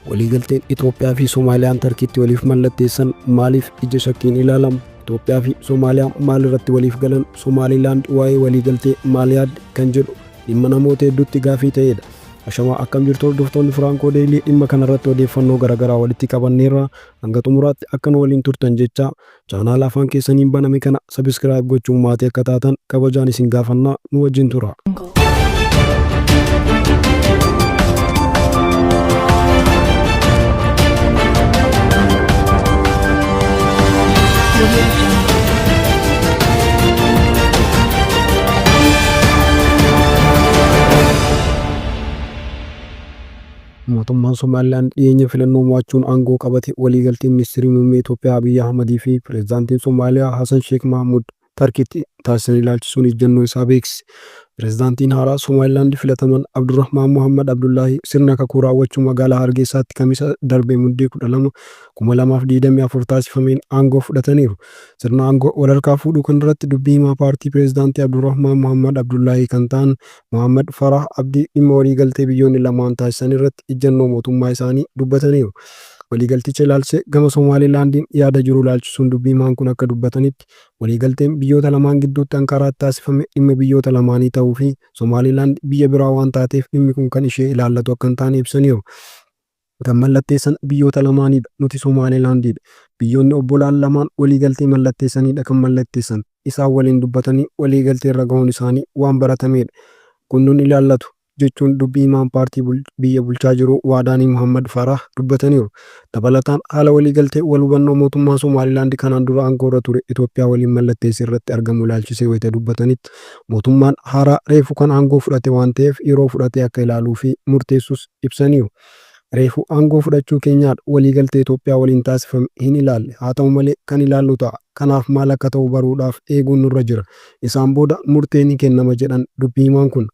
Waliigalteen Itoophiyaa fi Somaaliyaan Tarkiitti waliif mallatteessan maaliif ija shakkiin ilaalama? Itoophiyaa fi Somaaliyaan maal irratti waliif galan? Somaalilaand waa'ee waliigaltee maal yaaddi? Kan jedhu dhimma namoota hedduutti gaafii ta'eedha. Ashamaa akkam jirtu hordoftoonni Firankoo Deeyilii dhimma kanarratti odeeffannoo garaagaraa walitti qabanneerra hanga xumuraatti akka nu waliin turtan jecha chaanaala afaan keessaniin baname kana subscribe gochuun maatii akka taatan kabajaan isin gaafannaa nu wajjin tura. Mootummaan Somaalilaand dhiyeenya filannoo mo'achuun aangoo qabate waliigaltee Ministirri Muummee Itoophiyaa Abiy Ahmadii fi Pireezidaantiin Somaaliyaa Hasan Sheek Mahaammud Tarkiitti taasisan ilaalchisuun ijjannoo isaa beeksise. Pireezidaantiin haaraa Somaalilaand filataman Abdurrahmaan Mohaammad Abdullaahii sirna kakuu raawwachuu magaalaa Hargeessaatti Kamisa darbe Muddee 12, 2024 taasifameen aangoo fudhataniiru. Sirna aangoo walharkaa fuudhuu kanarratti dubbii himaa paartii Pireezidaantii Abdurrahmaan Mohaammad Abdullaahii kan ta'an Mohaammad Faraah Abdii dhimma waliigaltee biyyoonni lamaan taasisan irratti ijjannoo mootummaa isaanii dubbataniiru. Waliigalticha ilaalchisee gama Somaalilaandiin yaada jiru ilaalchisuun dubbi himaan kun akka dubbatanitti, waliigalteen biyyoota lamaan gidduutti Ankaaraatti taasifame dhimma biyyoota lamaanii ta'uu fi Somaalilaand biyya biraa waan taateef dhimmi kun kan ishee ilaallatu akka hin taane ibsaniiru. Kan mallatteessan biyyoota lamaaniidha, nuti Somaalilaandiidha. Biyyoonni obbolaan lamaan waliigaltee mallatteessaniidha kan mallatteessan. Isaan waliin dubbatanii waliigalteerra gahuun isaanii waan baratameedha. Kun nun ilaallatu, jechuun dubbi himaan paartii biyya bulchaa jiruu Waadaanii Mohaammad Faaraah dubbataniiru. Dabalataan haala waliigaltee wal hubannoo mootummaan Somaalilaand kanaan dura aangoorra ture Itoophiyaa waliin mallatteesse irratti argamu ilaalchisee wayita dubbatanitti, mootummaan haaraa reefu kan aangoo fudhate waan ta'eef yeroo fudhatee akka ilaaluu fi murteessus ibsaniiru. Reefu aangoo fudhachuu keenyaadha waliigaltee Itoophiyaa waliin taasifame hin ilaalle. Haa ta'u malee kan ilaallu ta'a. Kanaaf maal akka ta'u baruudhaaf eeguun nurra jira. Isaan booda murtee ni kennama jedhan dubbi himaan kun.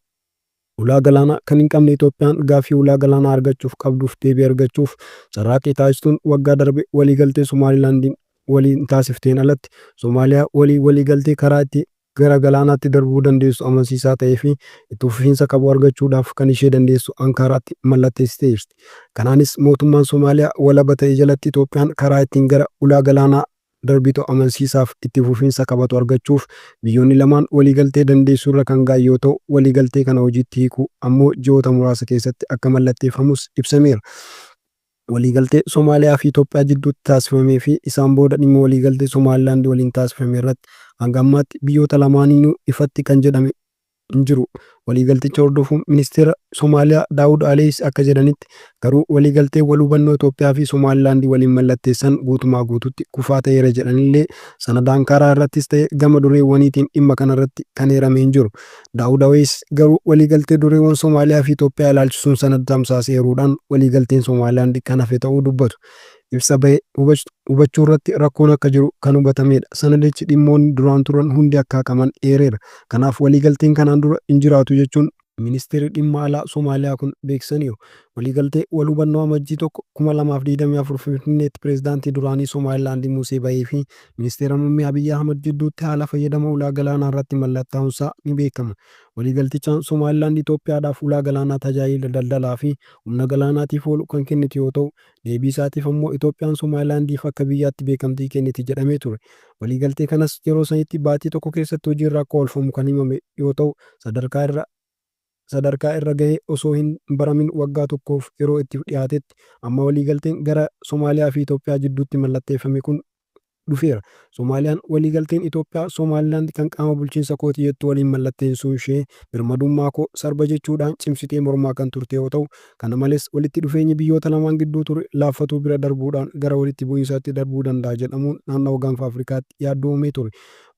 Ulaa galaanaa kan hin qabne Itoophiyaan gaaffii ulaa galaanaa argachuuf qabduuf deebii argachuuf carraaqqii taasistuun waggaa darbe waliigaltee Somaalilaandiin waliin taasifteen alatti Somaaliyaa waliin waliigaltee karaa itti gara galaanaatti darbuu dandeessu amansiisaa ta'ee fi itti fufiinsa qabu argachuudhaaf kan ishee dandeessu Ankaaraatti mallatteessitee jirti. Kanaanis mootummaan Somaaliyaa walaba ta'e jalatti Itoophiyaan karaa ittiin gara ulaa galaanaa darbitu amansiisaaf itti fufiinsa qabatu argachuuf biyyoonni lamaan waliigaltee dandeessurra kan ga'an yoo ta'u, waliigaltee kana hojiitti hiikuu ammoo ji'oota muraasa keessatti akka mallatteeffamus ibsameera. Waliigaltee Somaaliyaa fi Itoophiyaa jidduutti taasifamee fi isaan booda dhimma waliigaltee Somaalilaand waliin taasifame irratti hanga ammaatti biyyoota lamaaniinuu ifatti kan jedhame hin jiru. Waliigalticha hordofuun Ministeera Somaaliyaa Daawud Aleeyis akka jedhanitti garuu waliigalteen wal hubannoo Itoophiyaa fi Somaalilaand waliin mallatteessan guutumaa guututti kufaa ta'eera jedhanillee sanada Ankaaraa irrattis ta'e gama dureewwaniitiin dhimma kanarratti kan eerame hin jiru. Daawud Aweys garuu waliigaltee dureewwan Somaaliyaa fi Itoophiyaa ilaalchisuun sanada tamsaase eeruudhaan waliigalteen Somaalilaand kan hafe ta'uu dubbatu. Ibsa bahe hubachuurratti rakkoon akka jiru kan hubatameedha. Sanadichi dhimmoonni duraan turan hundi akka haqaman eereera. Kanaaf waliigalteen kanaan dura hin jiraatu jechuun Ministirri Dhimma Alaa Somaaliyaa kun beeksisaniiru. Waliigaltee wal hubannoo Amajjii 1, 2024 Finfinneetti Pireezidaantii duraanii Somaalilaand Musee Bahii fi Ministeera Muummee Abiy Ahmad jidduutti haala fayyadama ulaa galaanaa irratti mallattaa'uunsaa ni beekama. Waliigaltichaan Somaalilaand Itoophiyaadhaaf ulaa galaanaa tajaajila daldalaa fi humna galaanaatiif oolu kan kennitu yoo ta'u, deebii isaatiif ammoo Itoophiyaan Somaalilaandiif akka biyyaatti beekamtii kenniti jedhamee ture. Waliigaltee kanas yeroo sanitti baatii tokko keessatti hojiirra akka oolfamu kan himame yoo ta'u, sadarkaa irra sadarkaa irra gahee osoo hin baramin waggaa tokkoof yeroo itti dhiyaatetti amma waliigalteen gara Somaaliyaa fi Itoophiyaa jidduutti mallatteeffame kun dhufeera. Somaaliyaan waliigalteen Itoophiyaa Somaalilaand kan qaama bulchiinsa kooti jettu waliin mallatteessuu ishee birmadummaa koo sarba jechuudhaan cimsitee mormaa kan turte yoo ta'u, kana malees walitti dhufeenyi biyyoota lamaan gidduu ture laaffatuu bira darbuudhaan gara walitti bu'iinsaatti darbuu danda'a jedhamuun naannawa Gaanfa Afrikaatti yaaddoo uumee ture.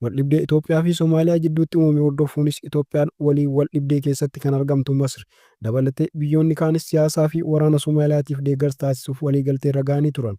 Waldhibdee Itoophiyaa fi Somaaliyaa jidduutti uumame hordofuunis Itoophiyaan waliin waldhibdee keessatti kan argamtu Masri dabalatee biyyoonni kaanis siyaasaa fi waraana Somaaliyaatiif deeggarsa taasisuuf waliigalteerra gahanii turan.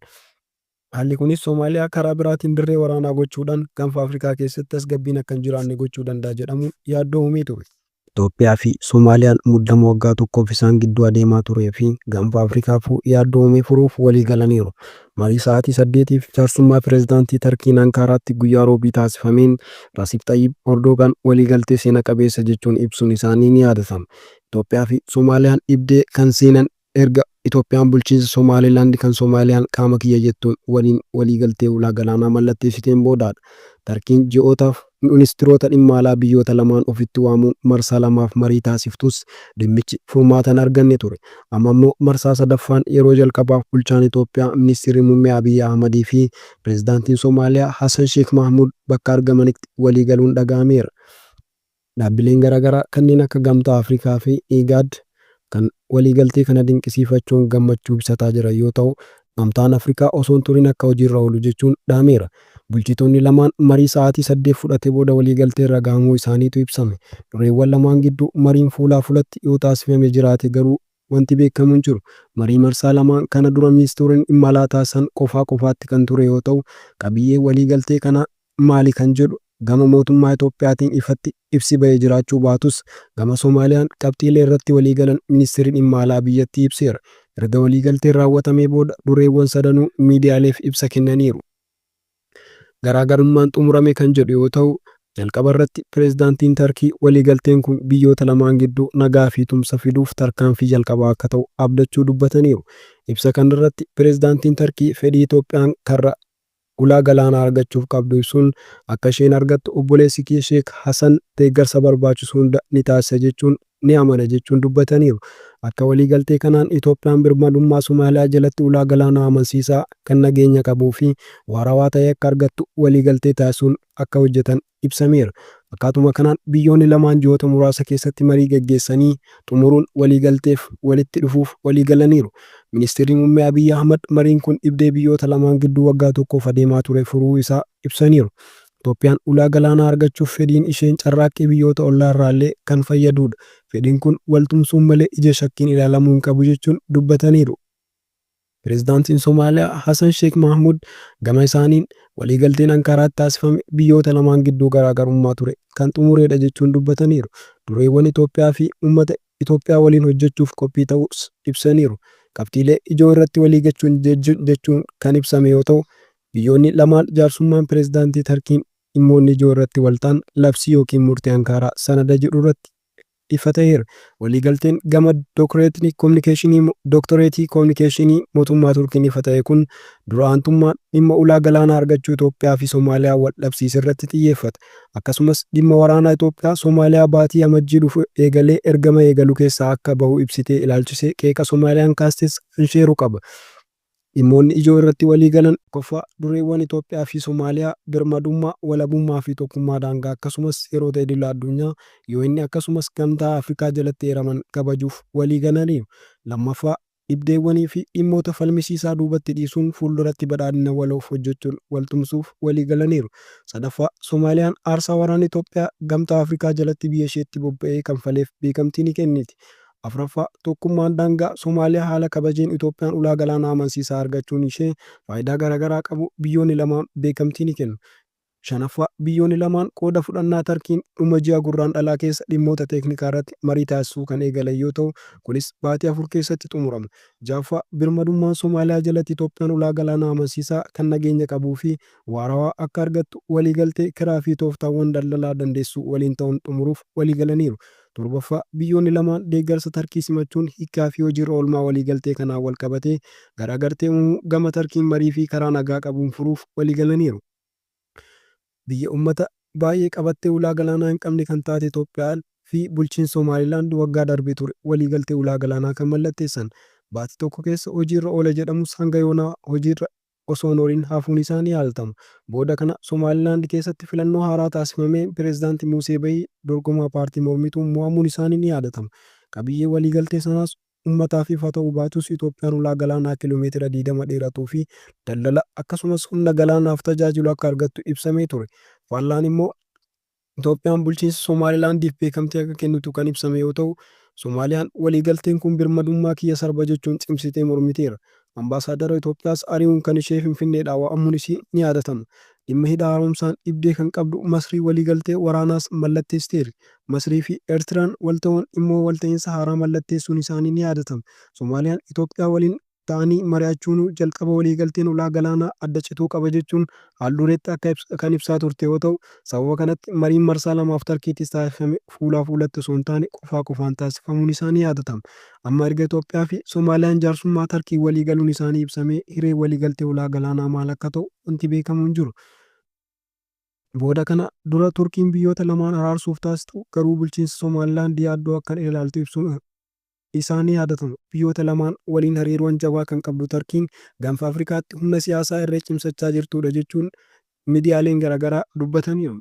Haalli kunis Somaaliyaa karaa biraatiin dirree waraanaa gochuudhaan Gaanfa Afrikaa keessatti tasgabbiin akka hin jiraanne gochuu danda'a jedhamuun yaaddoo uumee ture. Itoophiyaa fi Somaaliyaan muddama waggaa tokkoof isaan gidduu adeemaa turee fi Gaanfa Afrikaafuu yaaddoo uume furuuf waliigalaniiru. Marii sa'aatii saddeetiif jaarsummaa Pireezidaantii Tarkiin Ankaaraatti guyyaa Roobii taasifameen Rasiip Xayyib Ordoogaan waliigaltee seena qabeessa jechuun ibsuun isaanii ni yaadatama. Itoophiyaa fi Somaaliyaan dhibdee kan seenan. Erga Itoophiyaan bulchiinsa Somaalilaand kan Somaaliyaan qaama kiyya jettuun waliin waliigaltee ulaa galaanaa mallatteessiteen boodaadha. Tarkiin ji'ootaaf ministiroota dhimma alaa biyyoota lamaan ofitti waamuun marsaa lamaaf marii taasiftus dhimmichi furmaata hin arganne ture. Amma ammoo marsaa sadaffaan yeroo jalqabaaf bulchaan Itoophiyaa Ministirri Muummee Abiy Ahmad fi Pirezidaantiin Somaaliyaa Hasan Sheek Mahmuud bakka argamanitti waliigaluun dhaga'ameera. Dhaabbileen garaagaraa kanneen akka Gamtaa Afrikaa fi IGAD kan waliigaltee kana dinqisiifachuun gammachuu ibsataa jiran yoo ta'u, Gamtaan Afrikaa osoo hin turin akka hojiirra oolu jechuun dhaameera. Bulchitoonni lamaan marii sa'aatii 8 fudhate booda waliigalteerra gahamuu isaaniitu ibsame. Dureewwan lamaan gidduu mariin fuulaa fulatti yoo taasifame jiraate garuu wanti beekamu hin jiru. Marii marsaa lamaan kana dura ministooriin dhimma alaa taasisan qofaa qofaatti kan ture yoo ta'u, qabiyyeen waliigaltee kanaa maali kan jedhu gama mootummaa Itoophiyaatiin ifatti ibsi bahe jiraachuu baatus, gama Somaaliyaan qabxiilee irratti waliigalan Ministeerri Dhimma Alaa biyyattii ibseera. Erga waliigalteen raawwatamee booda dureewwan sadanuu miidiyaaleef ibsa kennaniiru. Garaagarummaan xumurame kan jedhu yoo ta'u, jalqaba irratti Pireezidaantiin Tarkii waliigalteen kun biyyoota lamaan gidduu nagaa fi tumsa fiduuf tarkaanfii jalqabaa akka ta'u abdachuu dubbataniiru. Ibsa kanarratti Pireezidaantiin Tarkii fedhii Itoophiyaan karra ulaa galaanaa argachuuf qabdu ibsuun, akka isheen argattu obboleessi kiyya Sheek Hasan deeggarsa barbaachisu hunda ni taasisa jechuun ni amana jechuun dubbataniiru. Akka waliigaltee kanaan Itoophiyaan birmadummaa Somaaliyaa jalatti ulaa galaanaa amansiisaa, kan nageenya qabuu fi waarawaa ta'e akka argattu waliigaltee taasisuun akka hojjetan ibsameera. Akkaatuma kanaan biyyoonni lamaan ji'oota muraasa keessatti marii gaggeessanii xumuruun waliigalteef walitti dhufuuf waliigalaniiru. Ministirri Muummee Abiy Ahmad mariin kun dhibdee biyyoota lamaan gidduu waggaa tokkoof adeemaa ture furuu isaa ibsaniiru. Itoophiyaan ulaa galaanaa argachuuf fedhiin isheen carraaqqii biyyoota ollaarraallee kan fayyaduudha. Fedhiin kun waltumsuun malee ija shakkiin ilaalamuu hin qabu jechuun dubbataniiru. Pireezidaantiin Somaaliyaa Hasan Sheek Maahmuud gama isaaniin, waliigalteen Ankaaraatti taasifame biyyoota lamaan gidduu garaagarummaa ture kan xumureedha jechuun dubbataniiru. Dureewwan Itoophiyaa fi ummata Itoophiyaa waliin hojjechuuf qophii ta'uus ibsaniiru. Qabxiilee ijoo irratti waliigachuun jechuun kan ibsame yoo ta'u, biyyoonni lamaan jaarsummaan Pireezidaantii Tarkiin dhimmoonni ijoo irratti walta'an labsii ykn murtee Ankaaraa sanada jedhurratti ifa ta'eera. Waliigalteen gama Doktoreetii Kominikeeshinii Mootummaa Turkiin ifa ta'e kun dura aantummaan dhimma ulaa galaanaa argachuu Itoophiyaa fi Somaaliyaa waldhabsiiserratti xiyyeeffata. Akkasumas dhimma waraanaa Itoophiyaa Somaaliyaa baatii Amajjii dhufu eegalee ergama eegalu keessaa akka bahu ibsitee ilaalchisee qeeqa Somaaliyaan kaastes kan sheeru qaba. Dhimmoonni ijoo irratti waliigalan. 1ffaa, Dureewwan Itoophiyaa fi Somaaliyaa birmadummaa, walabummaa fi tokkummaa daangaa akkasumas seerota idila addunyaa UN akkasumas Gamtaa Afrikaa jalatti eeraman kabajuuf waliigalaniiru. 2ffaa, Dhibdeewwanii fi dhimmoota falmisiisaa duubatti dhiisuun fuulduratti badhaadhina waloof hojjechuun waltumsuuf waliigalaniiru. 3ffaa, Somaaliyaan aarsaa waraanni Itoophiyaa Gamtaa Afrikaa jalatti biyya isheetti bobba'ee kanfaleef beekamtii ni kenniti. 4ffaa, Tokkummaan daangaa Somaaliyaa haala kabajeen Itoophiyaan ulaa galaanaa amansiisaa argachuun ishee faayidaa garaagaraa qabu biyyoonni lamaan beekamtii ni kennu. 5ffaa, Biyyoonni lamaan qooda fudhannaa Tarkiin dhuma ji'a Gurraandhalaa keessa dhimmoota teeknikaarratti marii taasisuu kan eegalan yoo ta'u, kunis baatii 4 keessatti xumurama. 6ffaa, Birmadummaan Somaaliyaa jalatti Itoophiyaan ulaa galaanaa amansiisaa, kan nageenya qabuu fi waarawaa akka argattu waliigaltee kiraa fi tooftaawwan daldalaa dandeessisu waliin ta'uun xumuruuf waliigalaniiru. 7ffaa, Biyyoonni lamaan deeggarsa Tarkii simachuun hiikkaa fi hojiirra oolmaa waliigaltee kanaan walqabatee garaagartee uumuu gama Tarkiin marii fi karaa nagaa qabuun furuuf waliigalaniiru. Biyya ummata baay'ee qabattee ulaa galaanaa hin qabne kan taate Itoophiyaan fi bulchiinsi Somaalilaand waggaa darbe ture waliigaltee ulaa galaanaa kan mallatteessan. Baatii tokko keessa hojiirra oola jedhamus hanga yoonaa hojiirra osoo hin oolin hafuun isaa ni yaadatama. Booda kana Somaalilaand keessatti filannoo haaraa taasifameen Pireezidaanti Muusee Bahii dorgomaa paartii mormituun mo'amuun isaanii ni yaadatama. Qabiyyeen waliigaltee sanaas ummataaf ifa ta'uu baatus Itoophiyaan ulaa galaanaa kiiloomeetira 20 dheeratuu fi daldala akkasumas humna galaanaaf tajaajilu akka argattu ibsamee ture. Faallaan immoo Itoophiyaan bulchiinsa Somaalilaandiif beekamtii akka kennitu kan ibsame yoo ta'u, Somaaliyaan waliigalteen kun birmadummaa kiyya sarba jechuun cimsitee mormiteera. Ambaasaaddara Itoophiyaas ari'uun kan ishee Finfinneedhaa waamuun isii ni yaadatama. Dhimma hidha haaromsaan dhibdee kan qabdu Masrii waliigaltee waraanaas mallatteessiteeri. Masrii fi Eertiraan walta'uun immoo walta'iinsa haaraa mallatteessuun isaanii ni yaadatama. Somaaliyaan Itoophiyaa waliin. Ta'anii mari'achuunuu jalqaba waliigalteen ulaa galaanaa adda cituu qaba jechuun haal-dureetti akka kan ibsaa turte yoo ta'u, sababa kanatti mariin marsaa lamaaf Tarkiittis taasifame fuulaa fuulatti osoo hin taane qofaa qofaan taasifamuun isaa ni yaadatama. Amma erga Itoophiyaa fi Somaaliyaan jaarsummaa Tarkiin waliigaluun isaanii ibsamee hireen waliigaltee ulaa galaanaa maal akka ta'u wanti beekamu hin jiru. Booda kana dura Turkiin biyyoota lamaan araarsuuf taasistu garuu bulchiinsa Somaalilaand yaaddoo akkan ilaaltu ibsuun isaa ni yaadatama. Biyyoota lamaan waliin hariiroon jabaa kan qabdu Tarkiin Gaanfa Afrikaatti humna siyaasaa irree cimsachaa jirtuudha jechuun midiyaaleen garaagaraa dubbataniiru.